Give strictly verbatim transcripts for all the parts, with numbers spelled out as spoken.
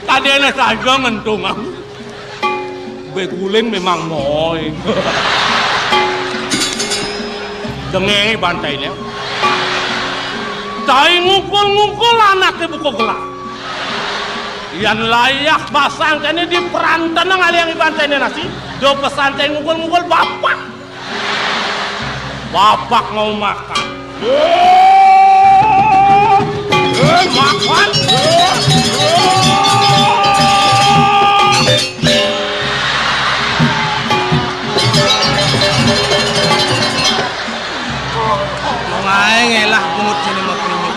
Tadéna saja ngentungang. Bé guling memang moy. Dengéngé bantainé. Cai ngukul-ngukul anaké buka gelah. Yan layah basang kéné di peranténé ngaliangi bantainé nasi, da pesan cai ngukul-ngukul bapak. Bapak mau makan. Eh, makan. Wong aé ngelah pungut sini mah krinyuk.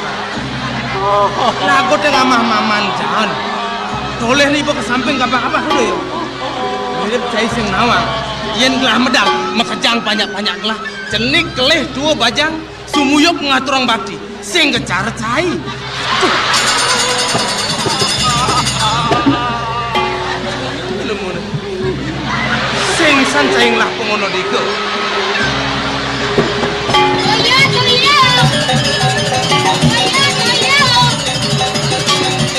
Lagu teh ngamah maman jan. Toleh ni ibu ke samping kapah-kapah dulu ya. Mirip cai sing nawang. Yén gelah medal, makejang banyak-banyak gelah. Cenik kelih dua bajang, sumuyup ngaturang bakti. Sing kecar cai. Sing san cai ngelah pengono dika. Toya, toya. Toya, toya.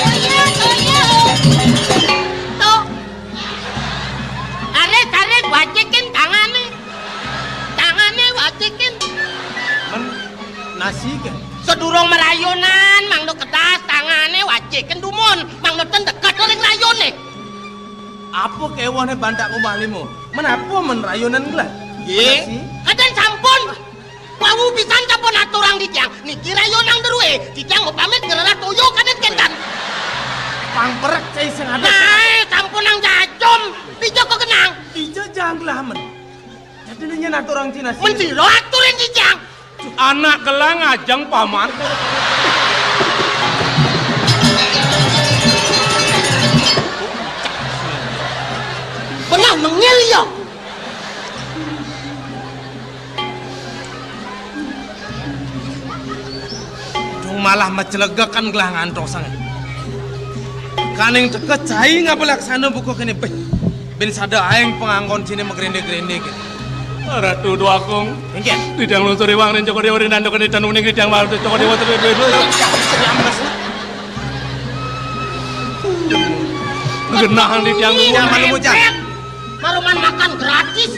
Toya, toya. Tuh. Tarik, tarik, wacikin tangané. Tangané wacikin. Men, nasi ké? Sadurung marayunan, mangda kedas tangané wacikin dumun, mangda ten deket ring rayuné. Apa kéwehné bantak umah lima? Men apa men rayunan gelah? Nggih. Kadén sampun. Wau pisan sampun aturang titiang. Niki rayunan drué, titiang mapamit ngrereh toya kadén kénten. Pang perek cai sing ada. Nah, sampun nang jajum. Dija kok kenang. Dija janglah men. Jadi nanya aturang Cina sih. Men sira aturin titiang. Anak gelah ngajeng paman. Pernah mengil ya? Dong malah macelegekan gelah ngantos sanget. Kaning teka cai ngapa laksana buka kene beh. Bin sada aeng panganggon sini magrende-grende gitu. Ratu Déwa Agung. Inggih. Titiang lungsur iwang ring Cokor Déwa ring nanduk ning tanuning titiang malu Cokor Déwa terus. Genah titiang. Iya, malu bujang. Maruman makan gratis.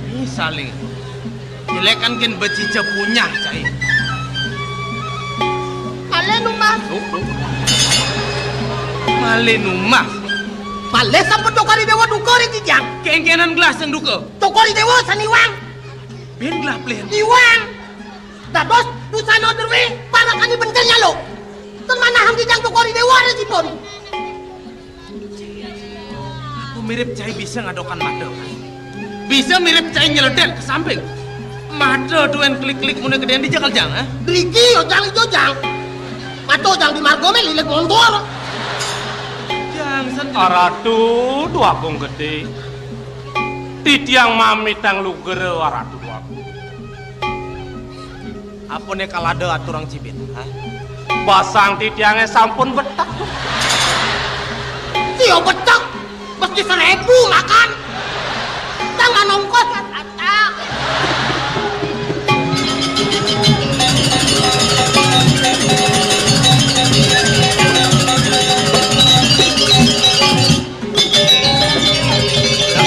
Ini saling. Jelekan gén bacica punyah, cai. Malih numbas. Duh, duh. Malih numbas. Malih sampun Cokor I Déwa duka ring titiang. Kéngkénan gelah sing duka. Cokor I Déwa saniwang. Bin gelah pelih. Iwang. Dados busana drué parakane bencil nyaluk. Ten manahang titiang Cokor I Déwa resipun. Aku mirip cai bisa ngadokan mata. Bisa mirip cai nyeledet ke samping. Mata tuan klik-klik mune gedé di jakal jang, eh? Driki yo jang ijo jang. Mata jang di marga mé lilit montor. Jang sen. Aratu Déwa Agung Gedé. Titiang mamitang lugra Aratu Déwa Agung. Apa né kalada aturang cibit, ha? Basang titiangé sampun betek. Sia betek, mesti seribu makan. Tangan ongkos, kata.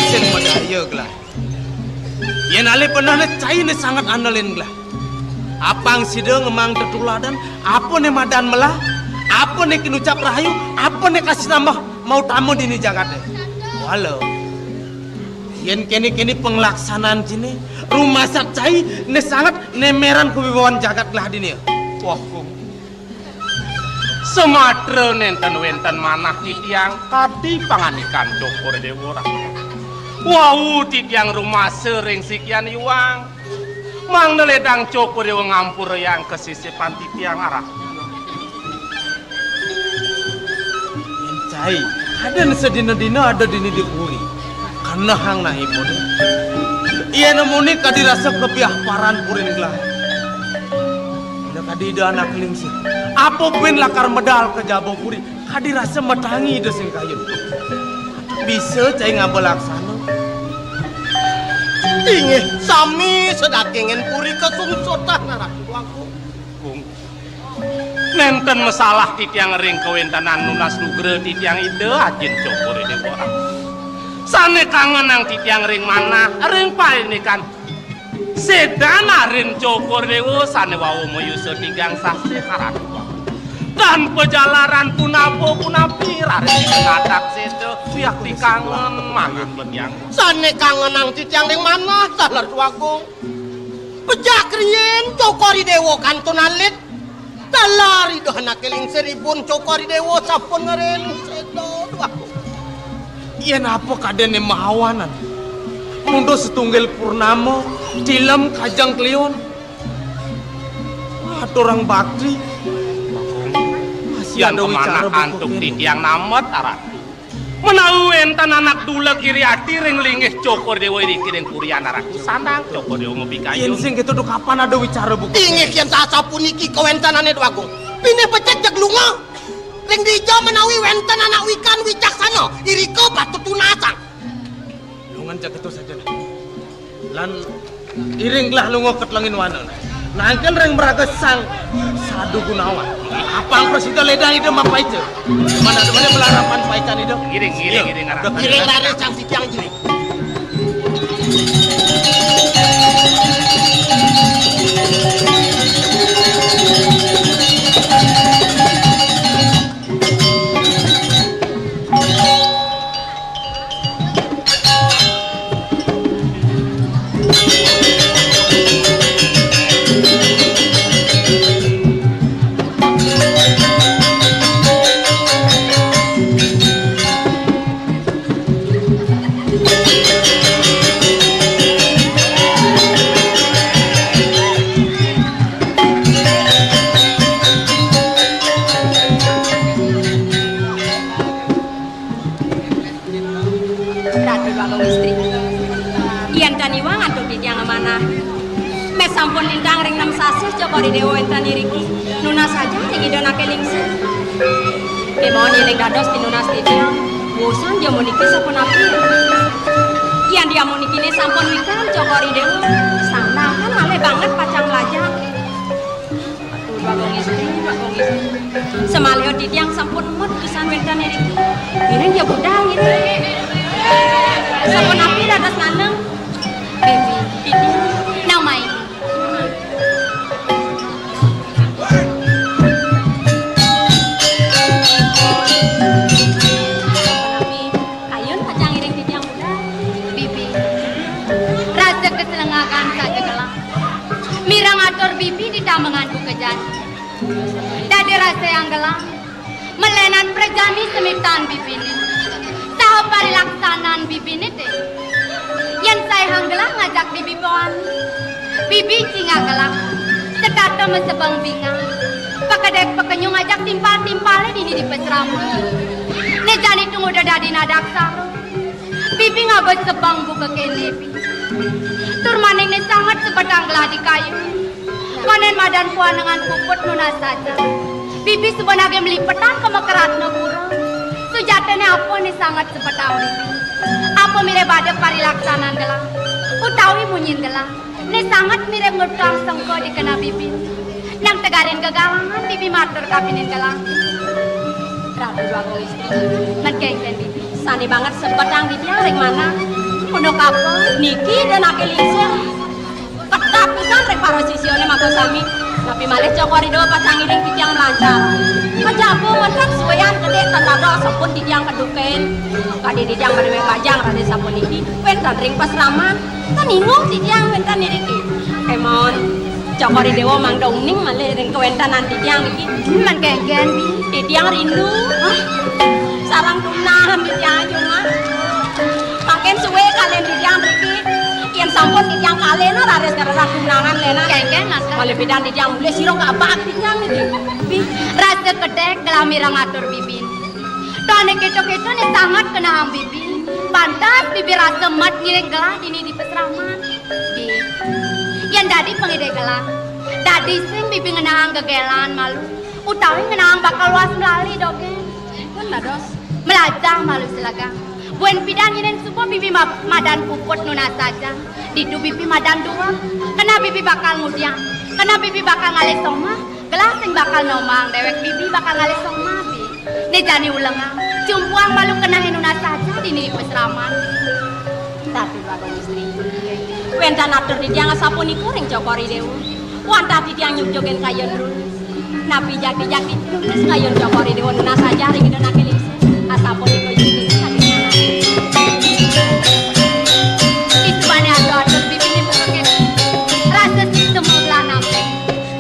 Sing madaya gelah. Yén alih benehné cai né sanget andelin gelah. Apang sida ngemang tetuladan, apa né madan melah, apa né kinucap rahayu, apa né kasih tambah mautama dini jagaté. Wala. Yén kéné-kéné panglaksanaan ciné, rumasat cai né sanget néméran kawibawan jagat gelah dini. Wah, Gung. Samatra nénten wénten manah titiang kadi pangandikan Cokor I Déwa. Wau titiang rumasa ring sikian iwang. Mangda ledang Cokor I Déwa ngampurayang kasisipan titiang arah. Yén cai, kadén sadina-dina ada dini di puri. Kanehang naipun. Yén muni kadi rasa kebiah paran purin gelah. Kadi Ida Anak Lingsir. Apa buin lakar medal ka jaba puri? Kadi rasa matangi Ida sing kayun. Bisa cai ngaba laksana. Inggih, sami sadagingin puri kasungsutan, Ratu Agung. Kung. Nénten masalah titiang ring kawéntenan nunas nugra titiang Ida Ajin Cokor I Déwa. Sané kangenang titiang ring manah, ring paindikan. Sédan arin Cokor I Déwa sané wau mayusa tigang sasih Ratu. Tan pajalaran punapa-punapi raris ngadak séda wiakti kangen mangan titiang. Sané kangenang titiang ring manah, Ratu Agung. Pejak riin Cokor I Déwa kantun alit. Taler Ida Anaké Lingsir ibun Cokor I Déwa sampun ngiring séda, Ratu Agung. Yén apa kadéné mawanan. Mundus setunggal purnama, tilem kajeng kliwon. Aturang bakti. Masih Yan ada wicara kemanah buku antuk kéné. Titiang namet, Ratu. Menawi wénten anak duleg iri ati ring linggih Cokor Déwa iriki ring purian Ratu, sandang Cokor Déwa mapikayun. Yén sing kéto, duk kapan ada wicara buku? Inggih, yén sasapuniki kawéntenané, Ratu Agung. Pinih becik jeg lunga. Ring dija menawi wénten anak wikan wicaksana, irika patut tunasang. Lungan jeg kéto saja. Lan iring gelah lunga ka telenging wana. Nangkil ring mraga Sang Sadu Gunawan. Apang prasida lédang Ida mapaica. Mana ada mana belarapan paican Ida. Ngiring, ngiring, ngiring, arah. Ngiring raris Sang Sikiang Jui. Ratu Déwa Agung Istri. Yén tan iwang antuk titiang amanah. Meh sampun lintang ring nem sasih Cokor I Déwa wénten iriki. Nunas saja ring Ida Anaké Lingsir. Kémaon yén dados pinunas titiang. Wusan jamuniki sapunapi. Yén jamunikiné sampun wikan Cokor I Déwa. Sandang kan malih banget pacang mlajah. Aduh, Bagong Istri, Bagong Istri. Samaliha titiang sampun met pisan wénten iriki. Ngiring ja budal ngiring. Sapunapi dados nandang. Bibi, titiang nang main. Sapunapi kayun pacang ngiring titiang budal. Bibi, rasa kasenggangan saja gelah. Mireng atur bibi ditambungan buka jani. Dadi rasa yang gelah. Malénan prajani semitan bibiné. Saha parilaksanan bibiné té. Yén saihang gelah ngajak bibi poan. Bibi cingak gelah. Setata masebeng bingang. Pakedék pakenyung ajak timpal-timpalé dini di pasraman. Né jani tung udah dadi nadak saro. Bibi ngaba sebeng buka kéné, Bi. Tur maning né sanget sebetang gelah di kayu. Panén madan puanengan puput nunas saja. Bibi suba nagih malipetan ka Mekaratnapura. Sujatiné apa né sanget sebetang Bibi. Apa mirib ada parilaksanan gelah. Utawi munyin gelah. Né sanget mirib ngutang sengka di kena bibi. Nang tegarin gegalangan bibi matur kapining gelah. Prabu Déwa Agung Istri, men kénkén bibi. Sané banget sebetang titiang ring manah. Unduk apa? Niki Ida Anaké Lingsir. Ketat pisan ring para sisiané mangko sami. Napi malih Cokor I Déwa pacang ngiring titiang mlancar. Kajaba mentak suwéan kedék tan dados sampun titiang kedukain. Kadi titiang marimé bajang raris sapuniki. Wénten ring pasraman. Tan inguh titiang wénten iriki. Kémaon, Cokor I Déwa mangda uning malih ring kawéntenan titiang niki. Men kénkén, Bi. Titiang rindu. Hah? Sareng tunangan titiang cuma. Mangkin suwé kalian titiang mriki. Yén sampun titiang kalih, nah, raris karasa tunangan, Léna. Kénkén, Laskar. Malih pidan titiang mulih sira kabak titiang niki. Bi, rasa kedék gelah mireng atur bibi. Toné kéto-kéto né sanget kenehang bibi. Pantes bibi rasa met ngiring gelah dini di pasraman. Bi, yén dadi pangidih gelah, Dadi sing bibi ngenahang gegelan malu, utawi ngenahang bakal luas melali dogén. Pun dados. Melajah malu selegang. Buin pidan yén suba bibi ma-, madan puput nunas saja. Ditu bibi madan duweg. Kena bibi bakal ngudiang. Kena bibi bakal ngalih somah. Gelah sing bakal nomang déwék bibi bakal ngalih somah, Bi. Né jani ulengang, cumpuang malu kenehé nunas saja dini pasraman. Ratu Bagong Istri. Wénten atur titiang asapunika ring Cokor I Déwa. Wantah titiang nyugjugin kayun Ruli. Napi jati-jati nunas kayun Cokor I Déwa nunas saja ring Ida Anaké Lingsir. Asapunika yukti. Isubané atur-atur bibiné buka kéto. Rasa sistem gelah nampék.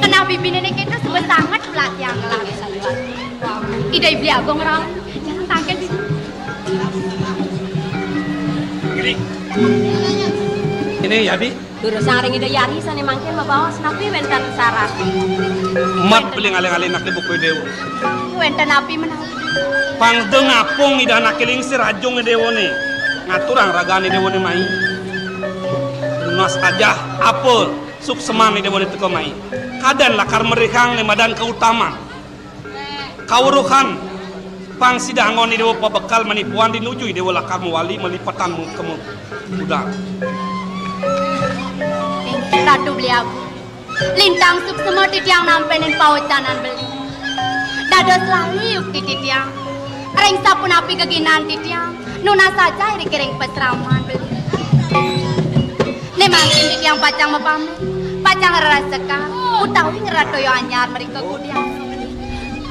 Keneh bibiné niki to suba sanget pelatihan gelah. Ida I Beli Agung rauh. Jangan tangkil di sini. Ini, ini ya, Bi. Durusang ring Ida Yari sané mangkin mabaos napi wénten sarat. Mat beli ngalih-ngalih anaké buka I Déwa. Wénten napi menawi? Pang da ngapung Ida Anaké Lingsir ajung I Déwané. Ngaturang ragané Déwané mai. Nunas ajah apa sukseman I Déwané teka mai. Kadén lakar mrihang né madan kautaman. Kaweruhan, pang sida anggon I Déwa pabekal manipuan di nuju I Déwa lakar mawali malipetan mu-, kemu-, udang. Inggih, Ratu Beli Agung. Lintang suksema titiang nampénin pawecanan beli. Dados lali yukti titiang. Ring sapunapi geginan titiang, nunas saja iriki ring pasraman beli. Né mangkin titiang pacang mapamit, pacang ngrerasekang, utawi ngrereh toya anyar mrika kudian.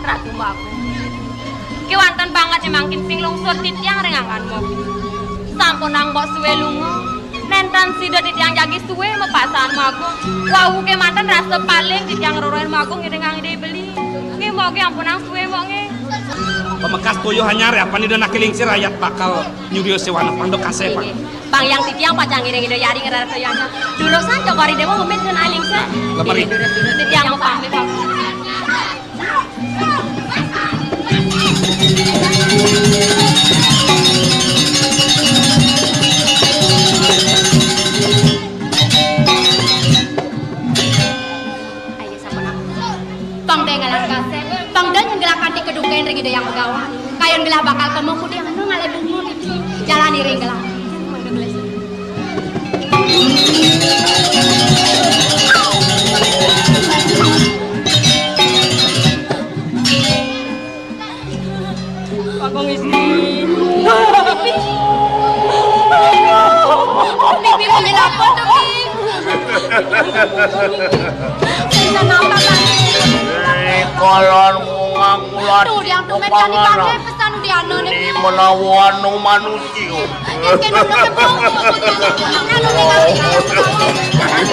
Ratu Bagus. Kéwanten banget né mangkin sing lungsur titiang ring anggan Mbok. Sampunang Mbok suwé lunga. Nénten sida titiang jagi suwé mapasang Mbok Agung. Wau kémanten rasa paling titiang ngrereh Mbok Agung ngiringang Ida I Beli. Nggih, Mbok, nggih, ampunang suwé, Mbok, nggih. Pamekas toya anyar ya, apan Ida Anaké Lingsir ayat bakal nyuria séwana pang da kasép, Pak. Nggih. Pang yang titiang pacang ngiring Ida Yari ngrereh toya anyar. Durusang Cokor I Déwa ngumit ngenah Lingsir. Lemari. Nggih, durus-durus titiang mapamit, Pak. Ayo, sampun aku. Pang da ngelah kasép, pang da nyenggelah kanti kedukain ring Ida Hyang Begawan. Kayun gelah bakal kema kudiang anu ngalih bunga gitu. Jalan iring gelah. Kakang Istri. Bibi, Bibi, Bibi, napa to, Bi? Wénten napa, Pak? Ing kolon bungang ulat. Tuh, yang tumen kan dipakai pesan udiana nih. Ini melawan manusia. Yang kena napa, Bang? Anu, nih, Bang.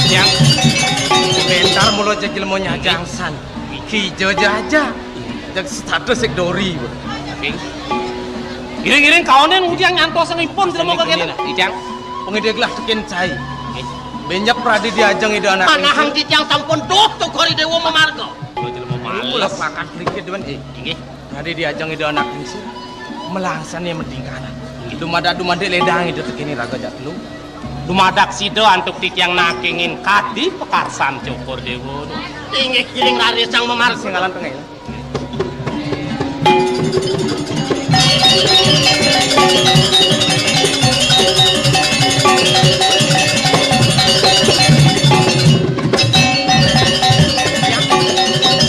Yang bentar mula jeg jelema nyajang san. Kija jaja. Jeg status sik dori. Ngiring-ngiring kaonen ngudiang nyantosang ipun jelema kakéto. Ijang. Pangidih gelah tekén cai. Nggih. Benjep pradi diajeng Ida Anak Manahang Lingsir. Titiang sampun duh Cokor I Déwa mamarga. Kula jelema males. Kula pakat mriki, Déwan, eh. Inggih. Pradi diajeng Ida Anak Lingsir. Melangsané medingkanan. Dumadak dumadik lédang Ida tekén raga jak telu. Dumadak sida antuk titiang nakingin kadi pakarsan Cokor I Déwa. Inggih, kiring rarisang mamarga. Sing ngalan tengah ya.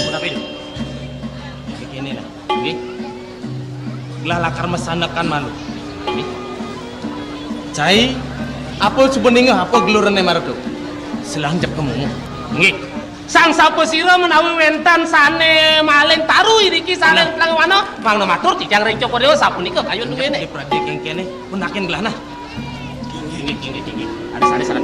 Punapi, Dul? Kéné nah. Nggih. Gelah lakar masandekan malu. Nggih. Cai, apa suba ningeh apa gelurané mara to? Selang jep kemu. Nggih. Sang sapasira menawi wénten sané malih taru iriki sané, nah, tengah wana, mangda matur titiang ring Cokor Déwa sapunika kayun duéné. Inggih, Pradé, kéngkéné, punakin gelah nah. Inggih, inggih, inggih. Ada sané salah.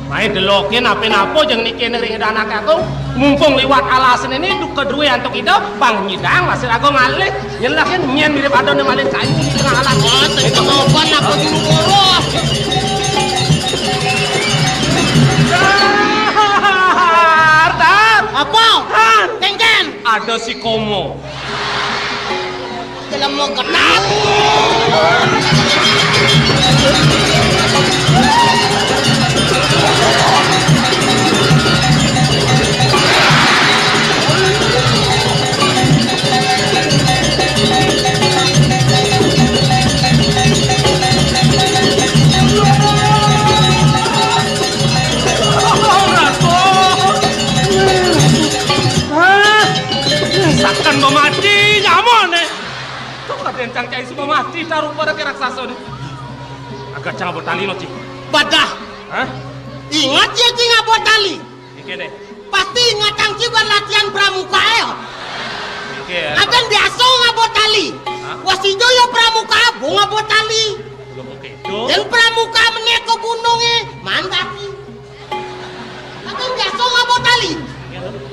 Mai delokin apa-apa jeng niki ring Anaké Agung, mumpung liwat alasé né duka drué antuk ida, pang nyidang lasir agung ngalih, nyén lakin nyén mirip ada né malih kayu di tengah alas. Wah, tengah apa nak buru-buru? Dar, dar. Apa? Dar. Kéngkén. Ada si Komo. Jelema ketat. Sakan mamati nyamané. Tuh, kadén cang cai suba mati, taruh pada ke raksasa né. Agak cang abot tali no, Ci. Badah. Hah? Ingat ya, Ci, ngabot tali. Iki deh. Pasti ingat cang Ci ban latihan pramuka ya. Iki ya. Kadén biasa ngabot tali. Hah? Wasijo ya pramuka, bu ngabot tali. Loh, kok gitu? Yén pramuka menék ka gunungé, mandaki. Kadén biasa ngabot tali.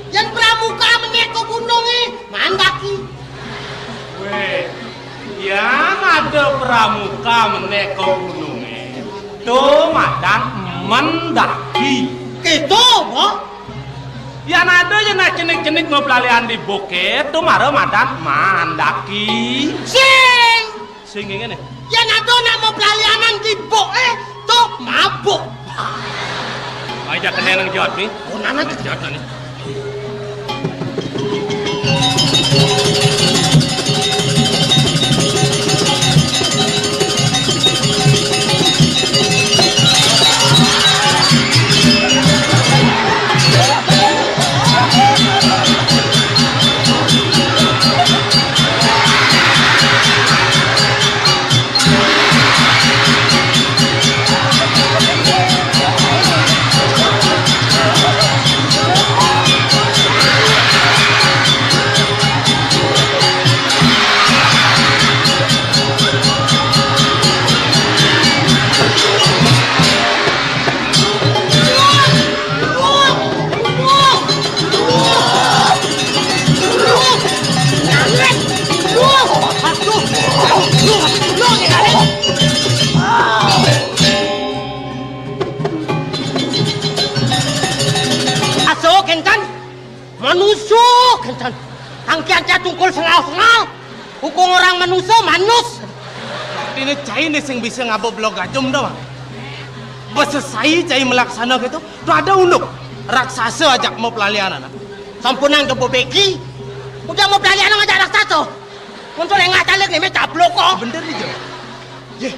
Yén pramuka menék ka gunungé, mandaki. Wéh, yén ada pramuka menék ka gunungé, to madan mendaki. Kéto, Mbok? Yén ada yén cenik-cenik maplalian di bukit, to mara madan mandaki. Sing. Sing ngéné. Yén ada nak maplalianan di buké, to mabuk. Aja kena nang jawab nih. Oh, nana. Jawab nih. Aso kénten, manusa kénten. Angkian tungkul sengal-sengal. Hukum orang manusa, manus. Artinya cai né sing bisa ngaba belog gajum dah, Bang. Besesai cai melaksana gitu. Tuh ada unduk. Raksasa ajak mau pelalian anak. Sampunang kebo beki. Udah mau pelalian ngajak raksasa. Muncul yang ngajak lagi, mé cablok kok. Bener nih, Jeng. Yé.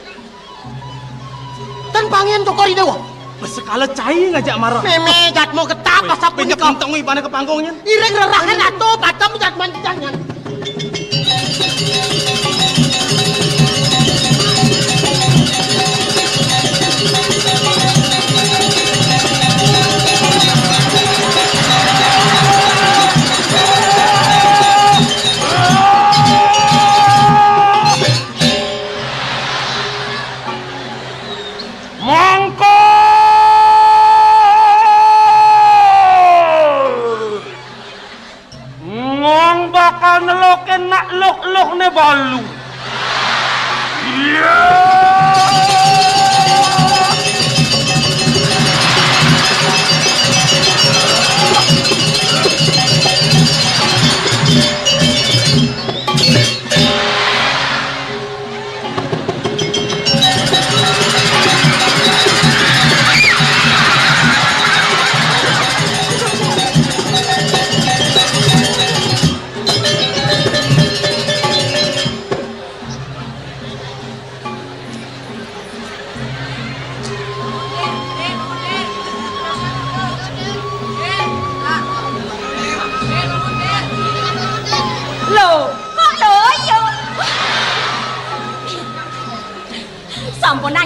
Tan pangian Cokor I Déwa. Besekala cai ngajak mara. Mémé jatmu getap. Wéh, pasap pinjek punika. Entong wi pané ka panggung nyén. Iring rerahan atuh, padem jatman jangan. Mangka ngong bakal nelokin nak luh-luhné balu. Iya.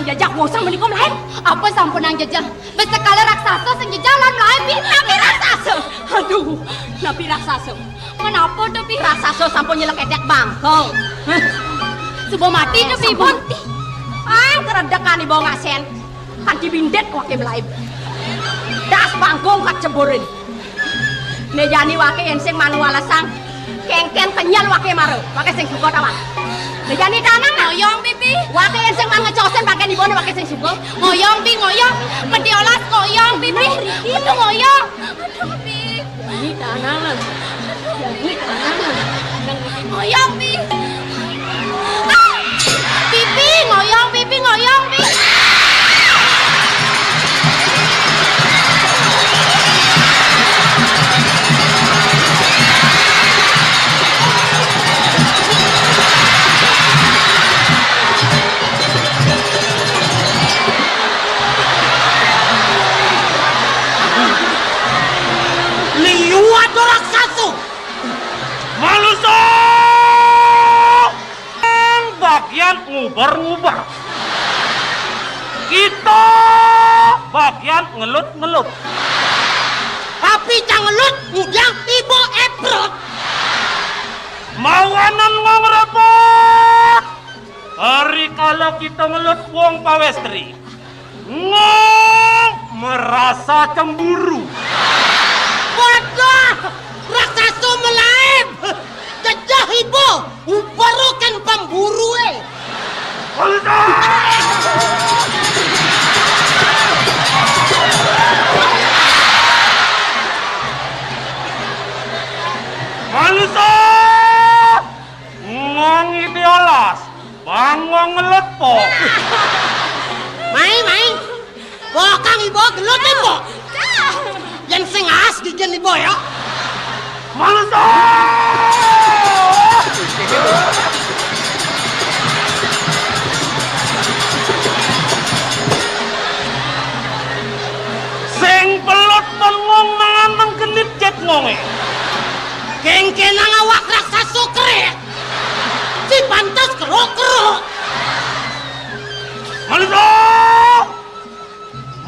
Jajah wong sing menika mlaib. Apa sampunang jajah? Wis sekala raksasa sing jajah lan mlaib, Pi. Napi raksasa? Aduh, napi raksasa? Menapa to, Pi? Raksasa sampun nyelek etek bangkong. Suba mati to, Pi, Ibu? Sampun. Ah, keredekan Ibu ngasen. Kanti bindet wake mlaib. Das bangkong kat ceburin. Né jani wake yén sing manu alesang, kéngkén kenyel wake mara. Wake sing suka ta, Wan? Né jani tanang, nah. Ngoyong, Pi, Pi. Wake yén sing man ngecosin bagian Ibu, wake sing suka. Ngoyong, Pi, ngoyong. Medi olas ngoyong, Pi, Pi. Aduh, ngoyong. Aduh, Pi. Ini tanang, nah. Ini tanang, nah. Ngoyong, Pi. Ah! Pi, Pi, ngoyong, Pi, Pi, ngoyong, Pi. Liwat raksasa. Manusa! Bagian nguber-nguber. Kita bagian ngelut-ngelut. Tapi cang ngelut, ngudiang Ibu eprot. Mawanan ngong repot. Hari kala kita ngelut wong pawestri. Ngong merasa cemburu. Waduh, raksasa melaib. Jejeh Ibu, uberukan pemburu, eh. Manusa! Manusa! Ngong ide olas. Bang wong ngelut, Po. Mai, mai. Bokang Ibu gelut, Po. Yén sing as gigin Ibu ya. Manusa! Sing pelut men ngong mangan nang genit jet ngongé. Kéngkénang awak raksasa kerek. Si pantes keruk-keruk. Manusa!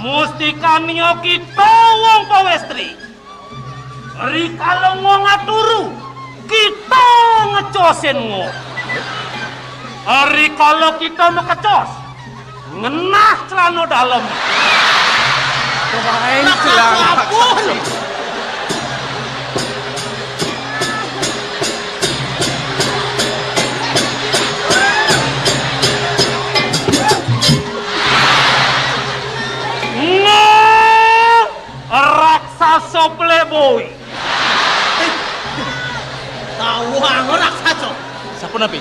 Mustikania kita wong pawestri. Rikala ngong aturu, kita ngecosin ngong. Rikala kita makecos, ngenah celana dalem. Wah, celana. Ngong raksasa playboy. Tawang raksasa. Sapunapi?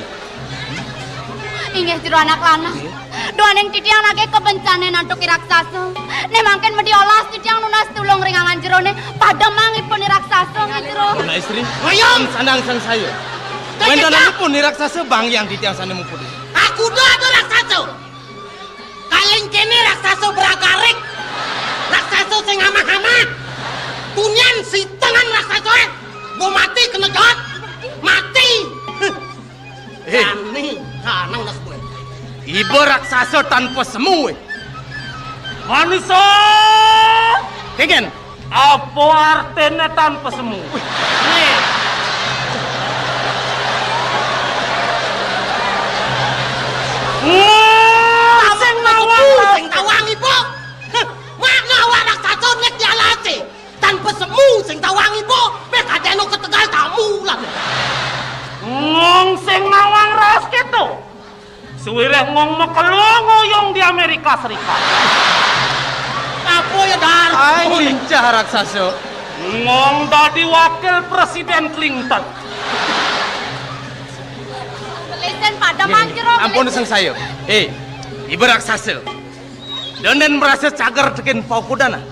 Inggih jero anak lanang. Nggih. Duaning titiang nagih kabencané nantuki raksasa. Né mangkin medi olas titiang nunas tulung ring angan jeroné. Pademang ipun raksasa nggih jero. Puna istri. Ngoyong. Sandang sangsaya. Kececak. Wentenanipun raksasa banggiang titiang sané muput. Aku dah ada raksasa. Kaling kéné raksasa beragarik. Raksasa sing amah-amah. Tunian sitengan raksasa, eh. Bo mati kena jahat. Mati. Eh. Jani, kanang das boy. Iba raksasa tanpa semu, eh. Manusa. Kéngkén. Apa artiné tanpa semu? Nih. Ngong sing nawang, sing tawang Ibu. Heh, mak nawang raksasa nek dialasi. Tanpa semu sing tawang Ibu. Mek kadéno ketegal tamu lah. Ngong sing nawang raos kéto. Suwireh ngong makelo ngoyong di Amerika Serikat. Apa ya, Dar? Ai, lincah raksasa. Ngong dadi wakil Presiden Clinton. Lesen pada manjero. Ampun, sangsaya. Eh, iba raksasa. Dén-dén merasa cager tekén paukudan, ah.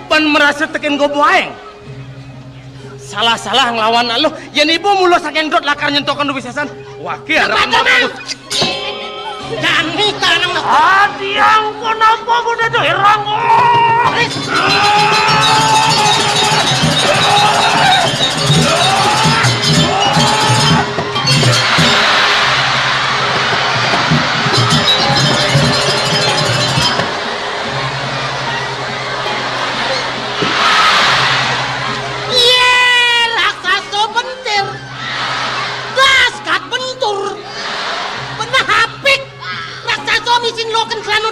Pan merasa tekén gobo aéng. Salah-salah nglawan aluh, yén iba mula saking dot lakar nyentokin wisésan. Wah, ki arep. Jani tanang. Adiang, kenapa kuda tuh herang?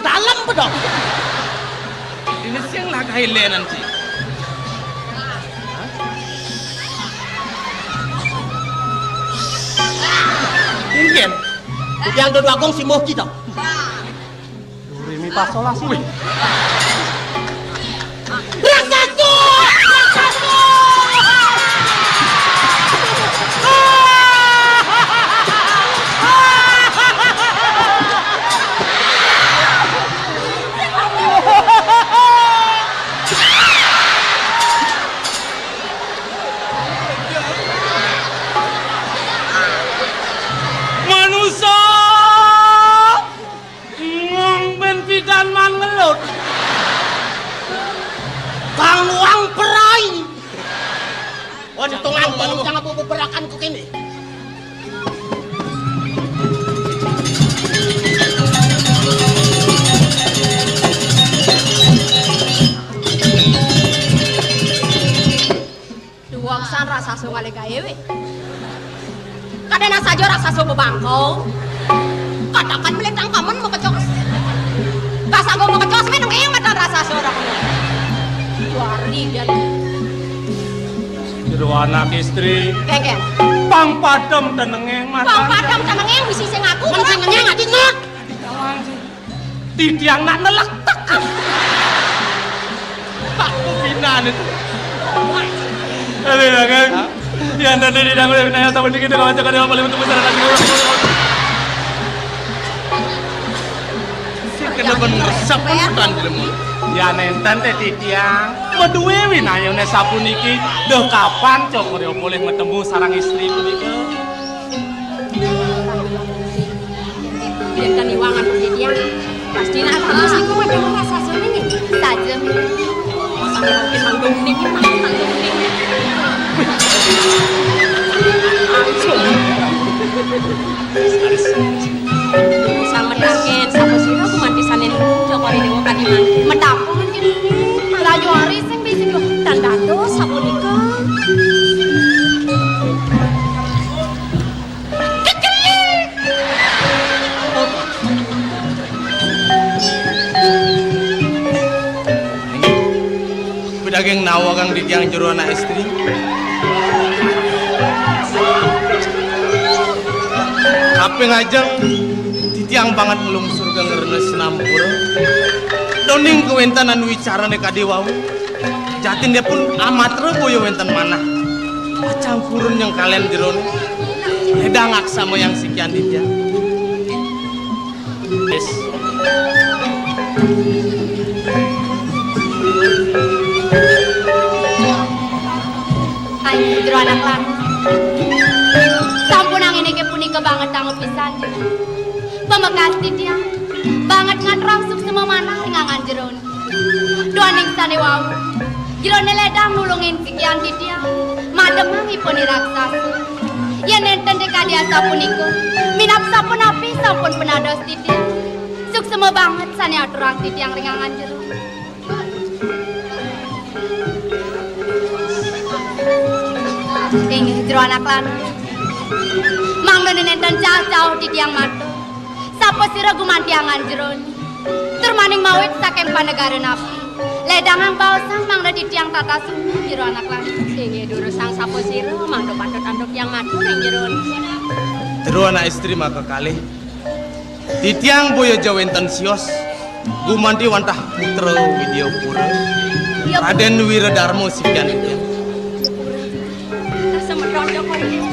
Alam bedok. Ini sing lah kahilenan sih. Mungkin. Yang dodok agung si Moki dong. Duri mi pasola sih. Wih. Raksasa! Raksasa! Manusa! Ngomben pidan man ngelut. Kang wang perai. Untungan tong jangan bubuk berakan ku kini. Duwaksan raksasa ngalih gaé wé. Kadéna saja raksasa bebangkau. Katakan melih tangkaman makecos. Kasanggo makecos mé nengéng matan raksasa ora kena. Wari dan jero anak istri. Kéngkén. Pang padem tenengéng matan. Pang padem tenengéng bisi sing aku. Men sing ngenyang ati nut. Titiang nak nelektek. Aku pinan itu. Aduh, ya kan? Hah? Ya, nanti di dalam wilayah tahun ini kita kawan cakap dia paling untuk besar lagi. Sing kena ben ngresep pun tekan jelema. Ya, nénten téh titiang. Madué winayuné sapuniki, duh kapan Cokor polih matemu sareng istri punika? Yén tan iwangan titiang, pasti nak kamu sing kuat dengan rasa suami nih. Saja, Mira. Masa mungkin manggung nih, manggung nih. Sama tangkén, sapa sira kumanti sané Cokor Déwa kadiman. Metapung kene. Laju ari sing bisi lho. Tan dados sapunika. Kecelik. Pedaging nawa kang titiang jero anak istri. Kaping ajeng titiang banget nglungsur ka ngrena sinampura. Doning kawéntenan wicarané kadé wau. Jatindipun amatra boya wénten manah. Pacang purun nyengkalen jeroné. Ledang aksamayang sikian titiang. Wis. Ayo, jero anak lanang. Sampun angin inggih punika banget dangu pisan. Pamekas titiang, banget ngaturang suksma manah ring angan jeroné. Duaning sané wau, jeroné ledang nulungin sikian titiang, mademang ipun i raksasa. Yén nénten ring kadi asapunika, minab sapunapi sampun pinados titiang. Suksma banget sané aturang titiang ring angan jero. Inggih, jero anak lanang. Mangda nénten cah-cah titiang matur. Sapa sira gumanti angan jeroné? Tur maning mawit saking panegara napi? Ledangang baosang mangda titiang tata suna jero anak lanang. Inggih, durusang sapa sira mangda patut antuk tiang matur ing jeroné. Jero anak istri maka kalih. Titiang boya ja wénten sios gumanti wantah putra Widyapura. Iya. Radén Wiradarma sikian titiang. Semeton Cokor Déwa.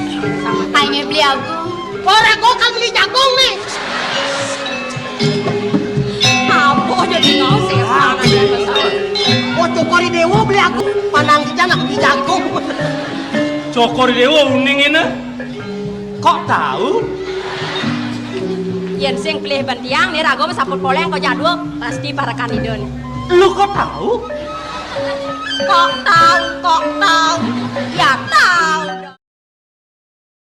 Ayo, Beli Agung. Ora kok kan beli jagung nih. Apa jadi ngau sih? Oh, Cokor Déwa, Beli Agung. Panang kita nak beli jagung. Cokor Déwa uning ini. Kok tahu? Yén sing pelih bén tiang, né raga sampun poléng kok jaduk, pasti parekan Ida né. Lu kok tahu? Kok tahu, kok tahu. Ya tahu.